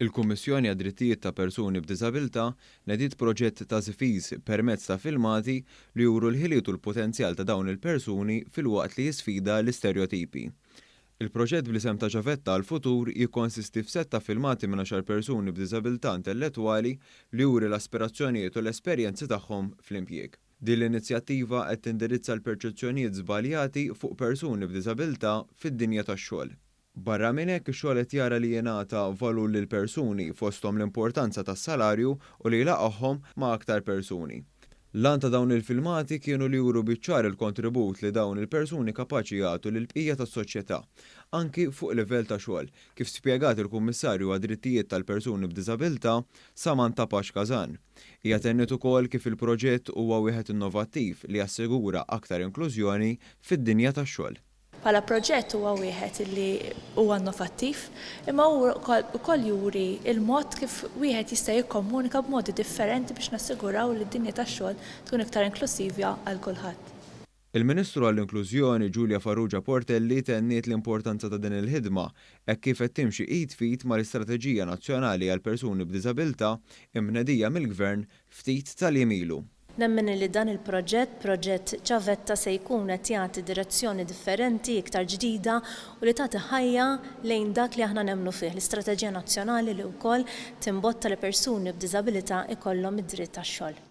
Il-Kummissjoni għad-Drittijiet ta' Persuni b'Diżabilità nediet proġett ta' żifiż permezz ta' filmati li juru l-ħiliet u l-potenzjal ta' dawn il-persuni filwaqt li jisfida l-isterjotipi. Il-proġett bl-isem ta' Ċavetta għall-Futur jikkonsisti f'sett ta' filmati minn għaxar persuni b'diżabilità intellettwali li juri l-aspirazzjonijiet u l-esperjenzi tagħhom fl-impjieg. Din l-inizjattiva qed tindirizza l-perċezzjonijiet żbaljati fuq persuni b'diżabilità fid-dinja tax-xogħol. Barra minn hekk, ix-xogħol qed jara li jingħata valur lill-persuni, fosthom l-importanza tas-salarju u li jlaqqagħhom ma' aktar persuni. L-għan ta' dawn il-filmati kienu li juru biċ-ċar il-kontribut li dawn il-persuni kapaċi jagħtu lill-bqija tas-soċjetà, anki fuq livell ta' xogħol, kif spjegat il-Kummissarju għad-Drittijiet tal-Persuni b'Diżabilità, Samantha Pace Kazan. Hija tenniet ukoll kif il-proġett huwa wieħed innovattiv li jassigura aktar inklużjoni fid-dinja tax-xogħol. Bħala proġett huwa wieħed li huwa innovattiv, imma hu wkoll juri l-mod kif wieħed jista' jikkomunika b'modi differenti biex nassiguraw li d-dinja tax-xogħol tkun iktar inklussivja għal kulħadd. Il-Ministru għall-Inklużjoni Julia Farrugia Portelli tenniet l-importanza ta' din il-ħidma hekk kif qed timxi id f'id mal-Istrateġija Nazzjonali għall-Persuni b'Diżabilità imnedija mill-Gvern ftit tal-jiem ilu. Nemmen li dan il-proġett, proġett Ċavetta se jkun qed jagħti direzzjoni differenti, iktar ġdida u li tagħti ħajja lejn dak li aħna nemmnu fih, l-istrateġija nazzjonali li wkoll timbotta li persuni b'diżabilità ikollhom id-dritt għax-xogħol.